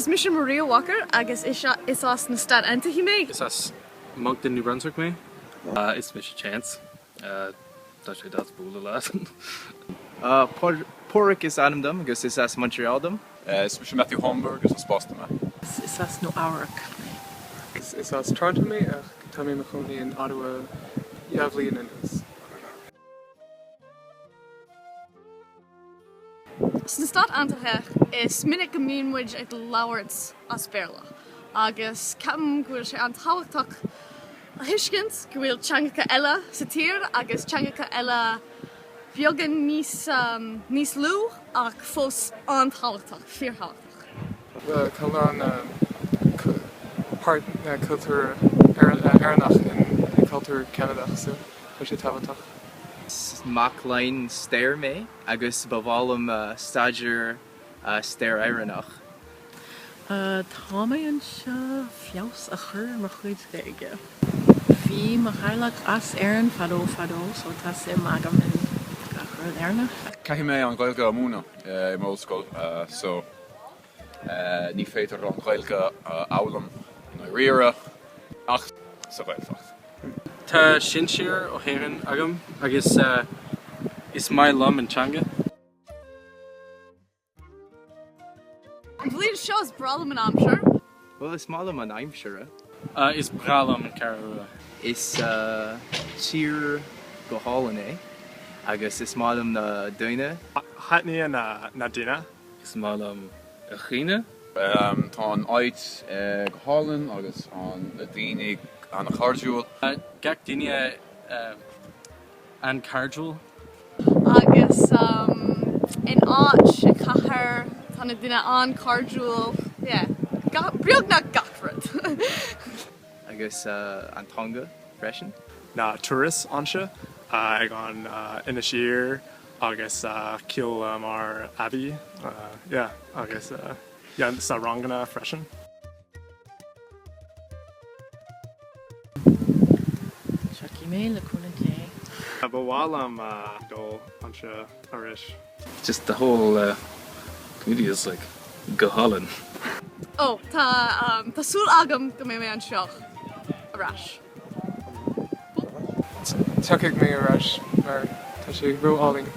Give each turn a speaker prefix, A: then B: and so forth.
A: Is mise Maria Walker agus is as na Stáit Aontaithe mé.
B: Is as Moncton, New Brunswick mé. Is mise Chance. Tá sé deas bualadh leat.
C: Pádraig is ainm dom agus is as Montreal dom.
D: Is mise Matthew Holmberg agus as Boston mé.
E: Is as Nua Eabhrac mé.
F: Is as Toronto mé ach tá mé i mo chónaí in Ottawa 2 bhliain anuas.
A: Sna Stáit Aontaithe, is minic go mbíonn muid ag labhairt as Béarla agus ceapaim go bhfuil sé an-tábhachtach a thuiscint go bhfuil teangacha eile sa tír agus teangacha eile beagán níos níos lú ach fós an-tábhachtach, fíorthábhachtach.
F: Bhuel, tá a lán páirt cultúr Éireannach i cultúr Ceanadach so tá sé tábhachtach.
C: Is mac léinn stair mé agus ba mhaith liom staidéar stair Éireannach.
E: Tá mé anseo feabhas a chur ar mo chuid Gaeilge. Bhí mo theaghlach as Éirinn fadó fadó so tá suim agam in gach rud Éireannach.
D: Caithfidh mé an Ghaeilge a mhúineadh i m'ollscoil so ní féidir an Ghaeilge a fhoghlaim i ndáiríre ach sa Ghaeltacht.
B: Tá sinsir ó hÉirinn agam agus is maith liom an teanga.
A: An bhliain seo is breá liom an aimsir.
C: Bhuel, is maith liom an aimsir.
B: Is breá liom an Cheathrú Rua.
C: Is tír go hálainn é agus is maith liom na daoine.
F: Thaitníonn na daoine.
B: Is maith liom a dhaoine.
D: Tá an áit go hálainn agus na daoine an-chairdiúil.
B: Gach duine an-chairdiúil.
A: Agus in áit, i cathair, tá na daoine an-chairdiúil, yeah, beagnach gach rud.
C: Agus an teanga freisin.
F: Na turais anseo ag an Inis Oírr agus Cill Mara Abbey, yeah, agus yeah, sna ranganna freisin.
E: Tiocfaidh mé le cúnamh Dé.
F: Ba mhaith liom dul anseo arís.
B: Just the whole community is like go hálainn.
A: Oh, tá, tá súil agam go mbeidh mé anseo ar ais.
F: Tiocfaidh mé ar ais mar tá sé ró-álainn.